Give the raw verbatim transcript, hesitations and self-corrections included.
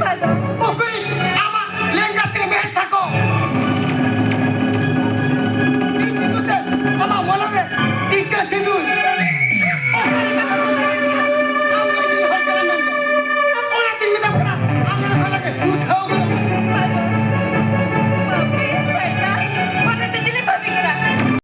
ᱩᱠᱩᱨᱤᱡ ᱟᱢᱟᱜ ᱞᱮᱸᱜᱟ ᱛᱤ ᱨᱮ ᱢᱮᱬᱦᱮᱫ ᱥᱟᱠᱚᱢ, ᱤᱧ ᱧᱩᱛᱩᱢ ᱛᱮ ᱟᱢᱟᱜ ᱢᱚᱞᱚᱝ ᱨᱮ ᱴᱤᱠᱟᱹ ᱥᱤᱸᱫᱩᱨ᱾ ᱟᱢ ᱫᱚ ᱤᱧ ᱦᱚᱲ ᱠᱟᱱᱟᱢ ᱢᱮᱱᱛᱮ᱾ ᱚᱱᱟᱛᱤᱧ ᱢᱮᱛᱟᱢ ᱠᱟᱱᱟ, ᱟᱢ ᱱᱚᱰᱮ ᱠᱷᱚᱱ ᱞᱟᱜᱮ